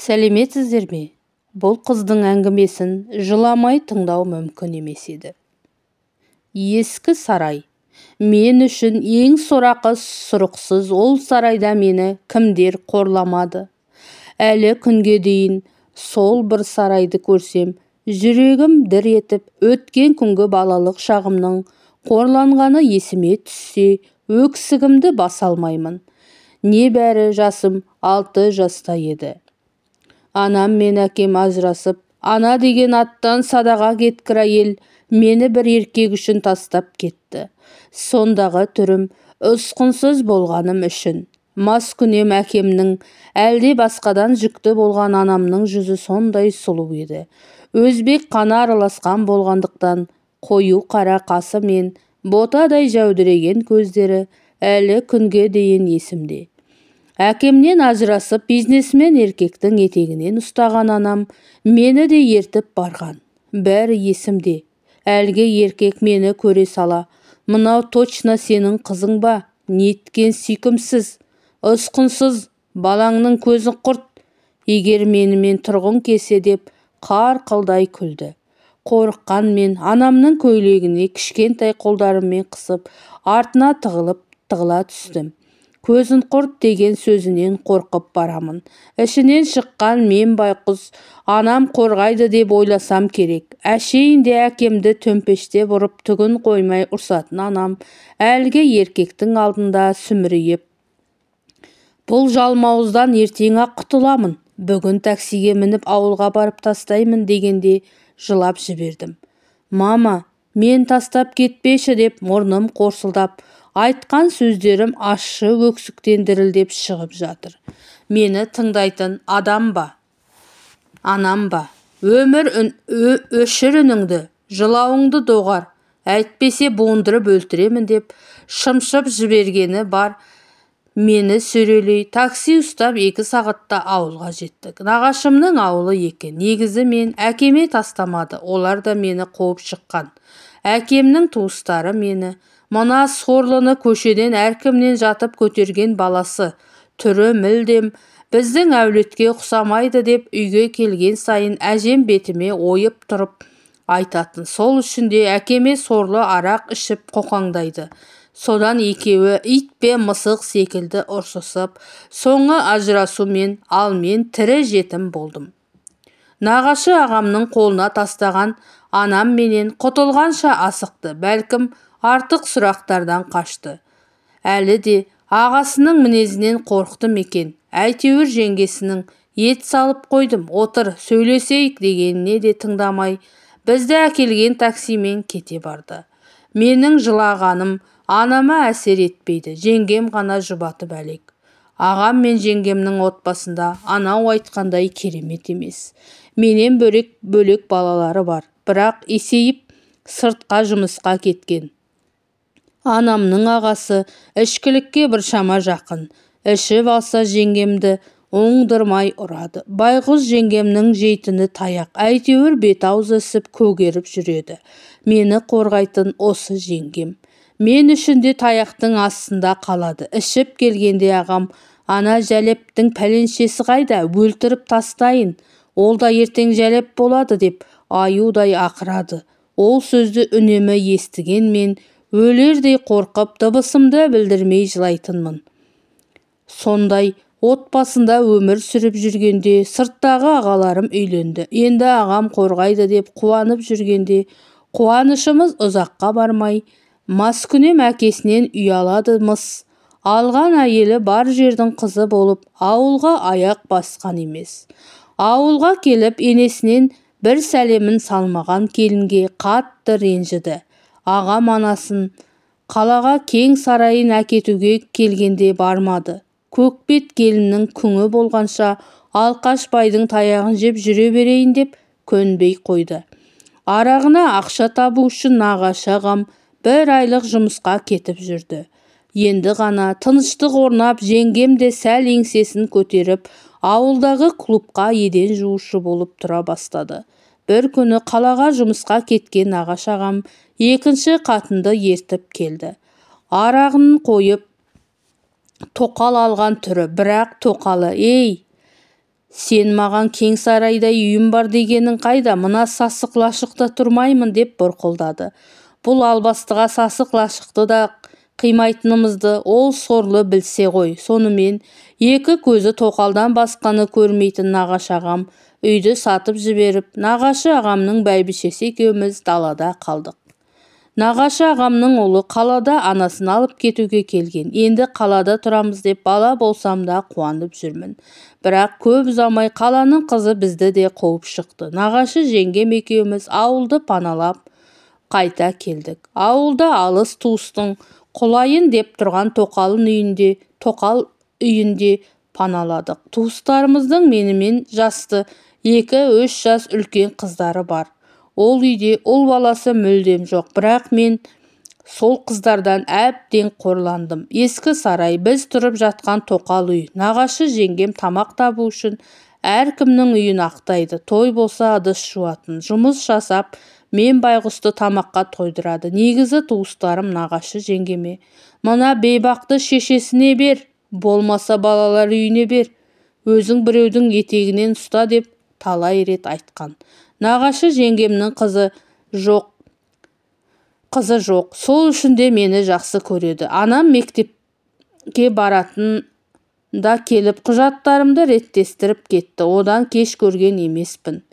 Сәлеметсіздер ме? Бұл қыздың әңгімесін жыламай тыңдау мүмкін емес еді. Ескі сарай. Мен үшін ең сорақы сұрықсыз ол сарайда мені кімдер қорламады. Әлі күнге дейін сол бір сарайды көрсем, жүрегім дір етіп, өткен күнгі балалық шағымның қорланғаны есіме түссе, өксігімді баса алмаймын. Небәрі жасым 6 жаста еді. Анам мен әкем ажырасып, ана деген аттан садаға кеткір әйел мені бір еркек үшін тастап кетті. Сондағы түрім ұсқынсыз болғаным үшін. Маскүнем әкемнің, әлде басқадан жүкті болған анамның жүзі сондай сұлу еді. Өзбек қаны араласқан болғандықтан қою қара қасы мен ботадай жәудіреген көздері әлі күнге дейін есімде. Әкемнен ажырасып, бизнесмен еркектің етегінен ұстаған анам мені де ертіп барған. Бәрі есімде. Әлгі еркек мені көре сала, мынау точно сенің қызың ба? Неткен сүйкімсіз, ұсқынсыз, балаңның көзін құрт, егер менімен тұрғың келсе деп қарқылдай күлді. Қорыққан мен анамның көйлегіне кішкентай қолдарыммен қысып, артына тығыла түстім. Көзін құрт деген сөзінен қорқып барамын. Ішінен шыққан мен байқұс, анам қорғайды деп ойласам керек. Әшейінде әкемді төмпештеп ұрып, түгін қоймай ұрсатын анам, әлгі еркектің алдында сүмірейіп, бұл жалмауыздан ертең-ақ құтыламын, бүгін таксиге мініп ауылға барып тастаймын дегенде жылап жібердім. Мама, мен тастап кетпеші деп мұрным қорсылдап, айтқан сөздерім ащы өксіктен дірілдеп шығып жатыр. Мені тыңдайтын адам ба? Анам ба? Өмір өшір үніңді, жылауыңды доғар, әйтпесе буындырып өлтіремін деп шымшып жібергені бар. Мені сөрелей такси ұстап 2 сағатта ауылға жеттік. Нағашымның ауылы екен. Негізі мен әкеме тастамады, олар да мені қуып шыққан. Әкемнің туыстары мені, мына сорлыны көшеден әркімнен жатып көтерген баласы, түрі мүлдем біздің әулетке ұқсамайды деп үйге келген сайын әжем бетіме ойып тұрып айтатын. Сол үшін де әкеме сорлы арақ ішіп қоқаңдайды. Содан екеуі ит пен мысық секілді ұрсысып, соңы ажырасумен, ал мен тірі жетім болдым. Нағашы ағамның қолына тастаған анам менен құтылғанша асықты, бәлкім артық сұрақтардан қашты. Әлі де ағасының мінезінен қорықты мекен, әйтеуір жеңгесінің ет салып қойдым, отыр, сөйлесейік дегеніне де тыңдамай, бізді әкелген таксимен кете барды. Менің жылағаным анама әсер етпейді, жеңгем ғана жұбатып әлек. Ағам мен жеңгемнің отбасында анау айтқандай керемет емес. Менен бөлек балалары бар, бірақ есейіп сыртқа жұмысқа кеткен. Анамның ағасы ішкілікке біршама жақын. Ішіп алса жеңгемді оңдырмай ұрады. Байғұс жеңгемнің жейтіні таяқ, әйтеуір бет-аузы ісіп көгеріп жүреді. Мені қорғайтын осы жеңгем. Мен үшін де таяқтың астында қалады. Ішіп келгенде ағам, ана жәлептің пәленшесі қайда, өлтіріп тастайын, ол да ертең жәлеп болады деп аюдай ақырады. Ол сөзді үнемі естіген мен өлердей қорқып, дыбысымды білдірмей жылайтынмын. Сондай отбасында өмір сүріп жүргенде сырттағы ағаларым үйленді. Енді ағам қорғайды деп қуанып жүргенде, қуанышымыз ұзаққа бармай, маскүнем әкесінен ұялады мыс. Алған әйелі бар жердің қызы болып, ауылға аяқ басқан емес. Ауылға келіп енесінен бір сәлемін салмаған келінге қатты ренжіді. Ағам анасын қалаға кең сарайын әкетуге келгенде бармады. Көкбет келіннің күңі болғанша алқаш байдың таяғын жеп жүре берейін деп көнбей қойды. Арағына ақша табу үшін нағашы ағам бір айлық жұмысқа кетіп жүрді. Енді ғана тыныштық орнап, жеңгем де сәл еңсесін көтеріп, ауылдағы клубқа еден жуушы болып тұра бастады. Бір күні қалаға жұмысқа кеткен нағашы ағам екінші қатынды ертіп келді. Арағын қойып, тоқал алған түрі, бірақ тоқалы, ей, Сен маған кең сарайдай үйім бар дегенің қайда, мына сасық лашықта тұрмаймын деп бұрқылдады. Бұл албастыға сасық лашықты да қимайтынымызды ол сорлы білсе ғой. Сонымен екі көзі тоқалдан басқаны көрмейтін нағашы ағам үйді сатып жіберіп, нағашы ағамның бәйбішесі екеуміз далада қалдық. Нағашы ағамның ұлы қалада анасын алып кетуге келген. Енді қалада тұрамыз деп бала болсам да қуанып жүрмін. Бірақ көп ұзамай қаланың қызы бізді де қуып шықты. Нағашы жеңгем екеуміз ауылды паналап қайта келдік. Ауылда алыс туыстың құлайын деп тұрған тоқал үйінде паналадық. Туыстарымыздың менімен жасты 2-3 жас үлкен қыздары бар. Ол үйде ұл баласы мүлдем жоқ, бірақ мен сол қыздардан әбден қорландым. Ескі сарай, біз тұрып жатқан тоқал үй. Нағашы жеңгем тамақ табу үшін әркімнің үйін ақтайды. Той болса ыдыс жуатын, жұмыс жасап, мен байғұсты тамаққа тойдырады. Негізі туыстарым нағашы жеңгеме: "Мына бейбақты шешесіне бер, болмаса балалар үйіне бер, өзің біреудің етегінен ұста" деп талай рет айтқан. Нағашы жеңгемнің қызы жоқ, сол үшін де мені жақсы көреді. Анам мектепке баратын да келіп құжаттарымды реттестіріп кетті. Одан кеш көрген емеспін.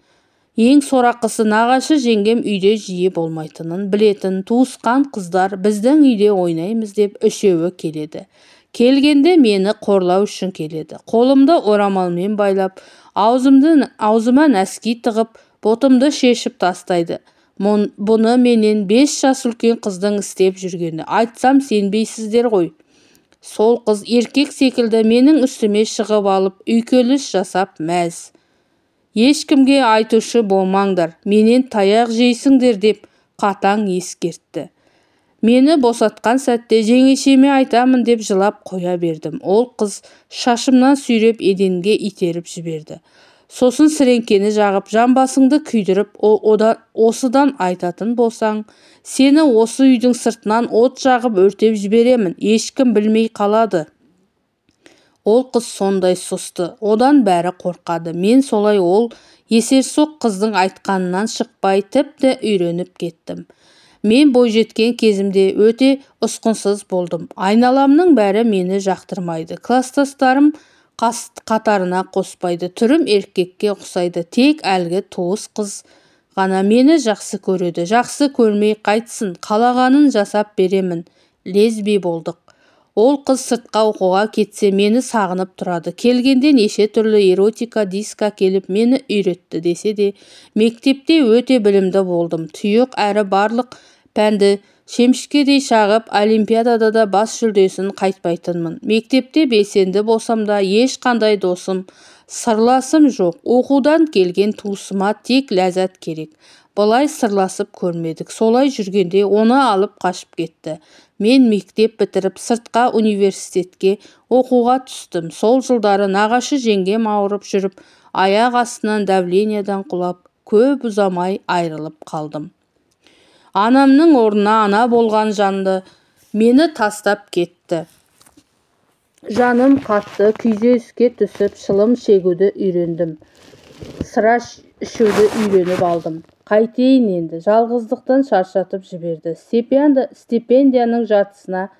Ең сорақысы, нағашы жеңгем үйде жиі болмайтынын білетін туысқан қыздар біздің үйде ойнаймыз деп үшеуі келеді. Келгенде мені қорлау үшін келеді. Қолымды орамалмен байлап, аузыма нәски тығып, ботымды шешіп тастайды. Бұны менен 5 жас үлкен қыздың істеп жүргені. Айтсам сенбейсіздер ғой. Сол қыз еркек секілді менің үстіме шығып алып, үйкеліс жасап мәз. Ешкімге айтушы болмаңдар, менен таяқ жейсіңдер деп қатаң ескертті. Мені босатқан сәтте жеңешеме айтамын деп жылап қоя бердім. Ол қыз шашымнан сүйреп еденге итеріп жіберді. Сосын сіреңкені жағып, жамбасыңды күйдіріп, осыдан айтатын болсаң, сені осы үйдің сыртынан от жағып өртеп жіберемін, ешкім білмей қалады. Ол қыз сондай сұсты, одан бәрі қорқады. Мен солай ол есерсоқ қыздың айтқанынан шықпай тіпті үйреніп кеттім. Мен бойжеткен кезімде өте ұсқынсыз болдым. Айналамның бәрі мені жақтырмайды. Кластастарым қатарына қоспайды. Түрім еркекке ұқсайды. Тек әлгі туыс қыз ғана мені жақсы көреді. Жақсы көрмей қайтсын, қалағанын жасап беремін. Лесби болдық. Ол қыз сыртқа оқуға кетсе мені сағынып тұрады. Келгенде неше түрлі эротика диск келіп мені үйретті десе де, мектепте өте білімді болдым. Тұйық әрі барлық пәнді шемішкедей шағып, олимпиадада да бас жүлдесін қайтпайтынмын. Мектепте белсенді болсам да ешқандай досым, сырласым жоқ. Оқудан келген туысыма тек ләззат керек. Былай сырласып көрмедік. Солай жүргенде оны алып қашып кетті. Мен мектеп бітіріп, сыртқа университетке оқуға түстім. Сол жылдары нағашы жеңгем ауырып жүріп, аяқ астынан давлениедан құлап, көп ұзамай айырылып қалдым. Анамның орнына ана болған жанды мені тастап кетті. Жаным қатты күйзеліске түсіп, шылым шегуді үйрендім. Сыра ішуді үйреніп алдым. Қайтейін енді, жалғыздықтан шаршатып жіберді. Стипендияның жартысына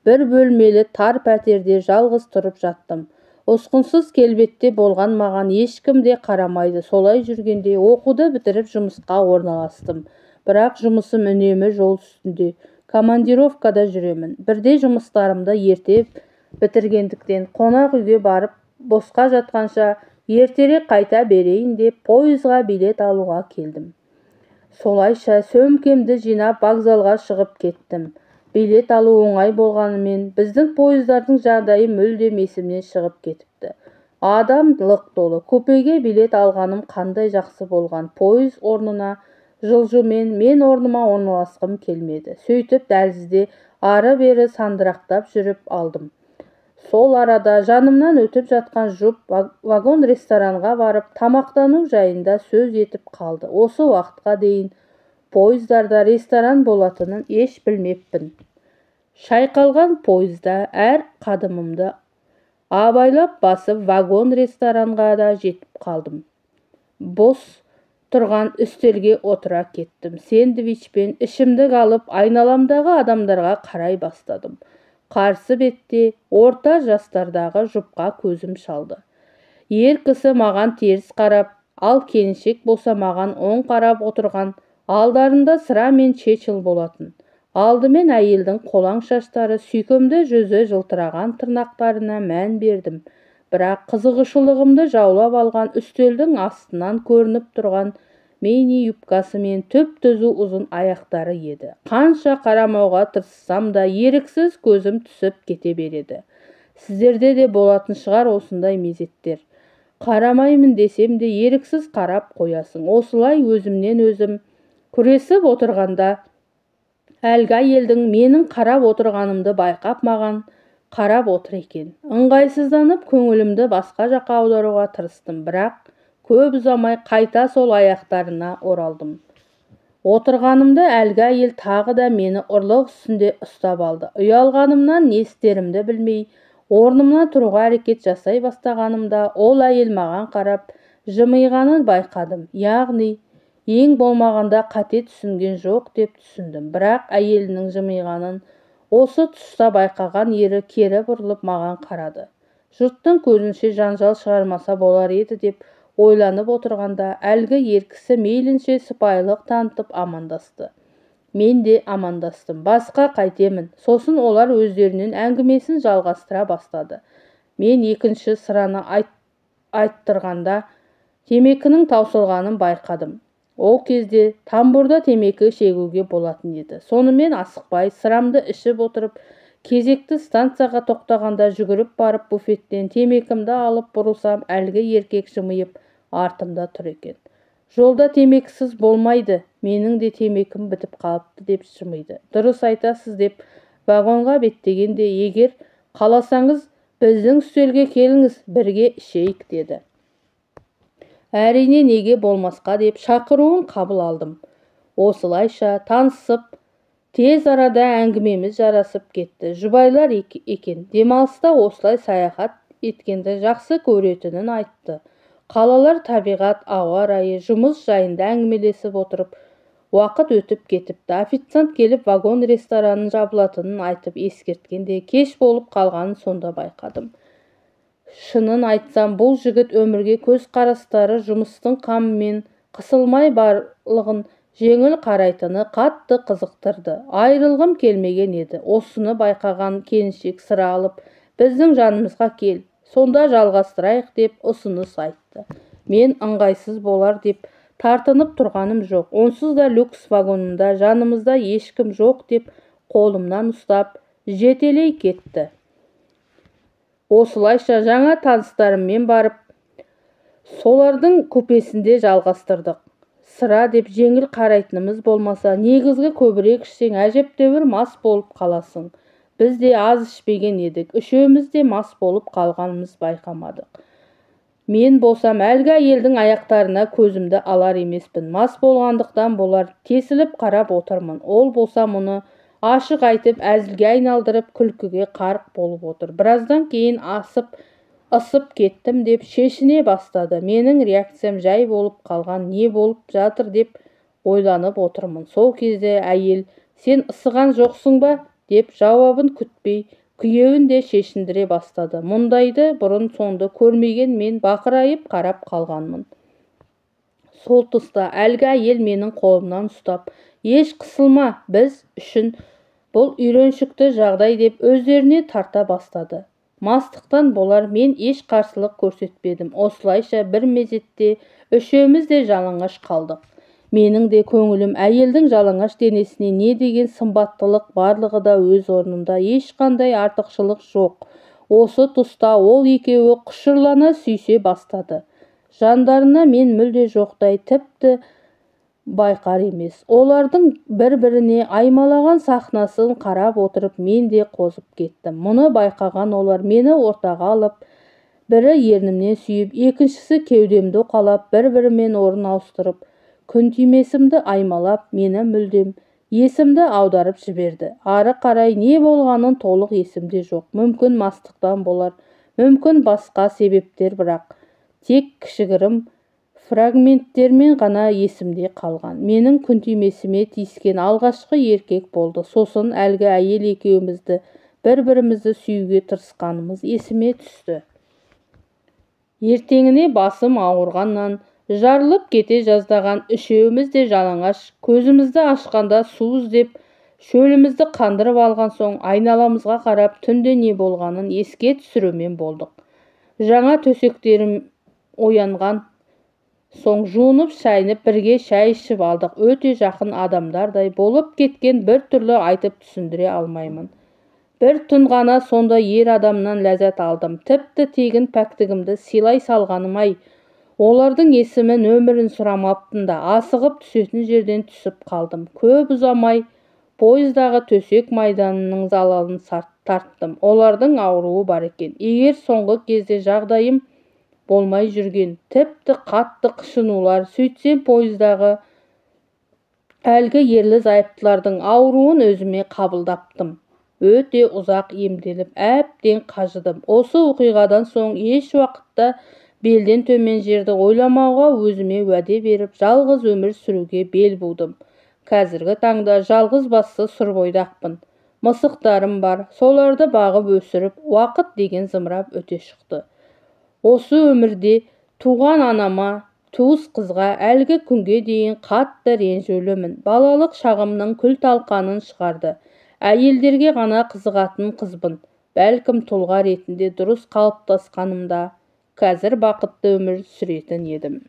бір бөлмелі тар пәтерде жалғыз тұрып жаттым. Ұсқынсыз келбетте болған маған ешкім де қарамайды. Солай жүргенде оқуды бітіріп жұмысқа орналастым. Бірақ жұмысым үнемі жол үстінде, командировкада жүремін. Бірде жұмыстарымды ерте бітіргендіктен қонақ үйге барып босқа жатқанша ертерек қайта берейін деп пойызға билет алуға келдім. Солайша сөмкемді жинап вокзалға шығып кеттім. Билет алу оңай болғанымен біздің пойыздардың жағдайы мүлдем есімнен шығып кетіпті. Адам лық толы. Купеге билет алғаным қандай жақсы болған. Пойыз орнына жылжумен мен орныма орналасқым келмеді. Сөйтіп дәлізде ары-бері сандырақтап жүріп алдым. Сол арада жанымнан өтіп жатқан жұп вагон ресторанға барып тамақтану жайында сөз етіп қалды. Осы уақытқа дейін пойыздарда ресторан болатынын еш білмеппін. Шайқалған пойызда әр қадымымды Абайлап басып вагон-ресторанға да жетіп қалдым. Бос тұрған үстелге отыра кеттім. Сэндвич пен ішімдік алып, айналамдағы адамдарға қарай бастадым. Қарсы бетте орта жастардағы жұпқа көзім шалды. Ер кісі маған теріс қарап, ал келіншек болса маған оң қарап отырған, алдарында сыра мен чечил болатын. Алдымен әйелдің қолаң шаштары, сүйкімді жүзі, жылтыраған тырнақтарына мән бердім. Бірақ қызығушылығымды жаулап алған үстелдің астынан көрініп тұрған мини юбкасы мен түп-түзу ұзын аяқтары еді. Қанша қарамауға тырыссам да еріксіз көзім түсіп кете береді. Сіздерде де болатын шығар осындай мезеттер. Қарамаймын десем де еріксіз қарап қоясың. Осылай өзімнен өзім күресіп отырғанда әлгі әйелдің менің қарап отырғанымды байқап маған қарап отыр екен. Ыңғайсызданып көңілімді басқа жаққа аударуға тырыстым, бірақ көп ұзамай қайта сол аяқтарына оралдым. Отырғанымда әлгі әйел тағы да мені ұрлық үстінде ұстап алды. Ұялғанымнан не істерімді білмей, орнымнан тұруға әрекет жасай бастағанымда ол әйел маған қарап жымиғанын байқадым. Яғни ең болмағанда қате түсінген жоқ деп түсіндім. Бірақ әйелінің жымиғанын осы тұста байқаған ері кері бұрылып маған қарады. Жұрттың көзінше жанжал шығармаса болар еді деп ойланып отырғанда әлгі ер кісі мейлінше сыпайылық танытып амандасты. Мен де амандастым. Басқа қайтемін. Сосын олар өздерінің әңгімесін жалғастыра бастады. Мен екінші сыраны айттырғанда темекінің таусылғанын байқадым. Ол кезде тамбурда темекі шегуге болатын еді. Сонымен асықпай сырамды ішіп отырып, кезекті станцияға тоқтағанда жүгіріп барып буфеттен темекімді алып бұрылсам, әлгі еркек жымиып артымда тұр екен. Жолда темекісіз болмайды, менің де темекім бітіп қалыпты деп жымиды. Дұрыс айтасыз деп вагонға беттегенде, егер қаласаңыз біздің үстелге келіңіз, бірге ішейік деді. Әрине неге болмасқа деп шақыруын қабыл алдым. Осылайша танысып, тез арада әңгімеміз жарасып кетті. Жұбайлар екен. Демалыста осылай саяхат еткенді жақсы көретінін айтты. Қалалар, табиғат, ауа райы, жұмыс жайында әңгімелесіп отырып, уақыт өтіп кетіпті. Официант келіп вагон ресторанын жабылатынын айтып ескерткенде кеш болып қалғанын сонда байқадым. Шынын айтсам, бұл жігіт өмірге көз қарастары, жұмыстың қамымен қысылмай барлығын жеңіл қарайтыны қатты қызықтырды. Айырылғым келмеген еді. Осыны байқаған келіншек сыра алып, біздің жанымызға кел, сонда жалғастырайық деп ұсыныс айтты. Мен ыңғайсыз болар деп тартынып тұрғаным жоқ. Онсыз да люкс вагонында жанымызда ешкім жоқ деп қолымнан ұстап жетелей кетті. Осылайша жаңа таныстарыммен барып, солардың купесінде жалғастырдық. Сыра деп жеңіл қарайтынымыз болмаса, негізгі көбірек ішсең әжептәуір мас болып қаласың. Біз де аз ішпеген едік, үшеуміз де мас болып қалғанымыз байқамадық. Мен болсам әлгі әйелдің аяқтарына көзімді алар емеспін. Мас болғандықтан болар тесіліп қарап отырмын. Ол болса мұны ашық айтып, әзілге айналдырып, күлкіге қарық болып отыр. Біраздан кейін асып, ысып кеттім деп шешіне бастады. Менің реакциям жай болып қалған, не болып жатыр деп ойланып отырмын. Сол кезде әйел, сен ысыған жоқсың ба деп жауабын күтпей, күйеуін де шешіндіре бастады. Мұндайды бұрын соңды көрмеген мен бақырайып қарап қалғанмын. Сол тұста әлгі әйел менің қолымнан ұстап, еш қысылма, біз үшін бұл үйреншікті жағдай деп өздеріне тарта бастады. Мастықтан болар мен еш қарсылық көрсетпедім. Осылайша бір мезетте үшеуміз де жалаңаш қалдық. Менің де көңілім әйелдің жалаңаш денесіне не деген сымбаттылық, барлығы да өз орнында, ешқандай артықшылық жоқ. Осы тұста ол екеуі құшырлана сүйсе бастады. Жандарына мен мүлде жоқтай, тіпті байқар емес. Олардың бір-біріне аймалаған сахнасын қарап отырып, мен де қозып кеттім. Мұны байқаған олар мені ортаға алып, бірі ернімнен сүйіп, екіншісі кеудемді қалап, бір-бірімен орын ауыстырып, күн түймесімді аймалап, мені мүлдем есімді аударып жіберді. Ары қарай не болғанын толық есімде жоқ. Мүмкін мастықтан болар. Мүмкін басқа себептер, бірақ тек кішігірім фрагменттермен ғана есімде қалған. Менің күнтимесіме тиіскен алғашқы еркек болды. Сосын әлгі әйел екеумізді бір-бірімізді сүюге тырысқанымыз есіме түсті. Ертеңіне басым ауырғаннан жарылып кете жаздаған үшеуміз де жалаңаш, көзімізді ашқанда су іздеп, шөлімізді қандырып алған соң айналамызға қарап түнде не болғанын еске түсірумен болдық. Жаңа төсектерім оянған соң жуынып шайынып бірге шай ішіп алдық. Өте жақын адамдардай болып кеткен, бір түрлі айтып түсіндіре алмаймын. Бір түн ғана сонда ер адамнан ләззат алдым. Тіпті тегін пәктігімді сыйлай салғаным-ай. Олардың есімі нөмірін сұрамаппын да, асығып түсетін жерден түсіп қалдым. Көп ұзамай пойыздағы төсек майданының залалын тарттым. Олардың ауруы бар екен. Егер соңғы кезде жағдайым болмай жүрген, тіпті қатты қышынулар, сөйтсем пойыздағы әлгі ерлі-зайыптылардың ауруын өзіме қабылдаптым. Өте ұзақ емделіп, әбден қажыдым. Осы оқиғадан соң еш уақытта белден төмен жерді ойламауға өзіме уәде беріп, жалғыз өмір сүруге бел будым. Қазіргі таңда жалғыз басты сұрбойдақпын. Мысықтарым бар, соларды бағып өсіріп, уақыт деген зымырап өте шықты. Осы өмірде туған анама, туыс қызға әлгі күнге дейін қатты ренжулімін. Балалық шағымның күл-талқанын шығарды. Әйелдерге ғана қызығатын қызбын. Бәлкім тұлға ретінде дұрыс қалыптасқанымда қазір бақытты өмір сүретін едім.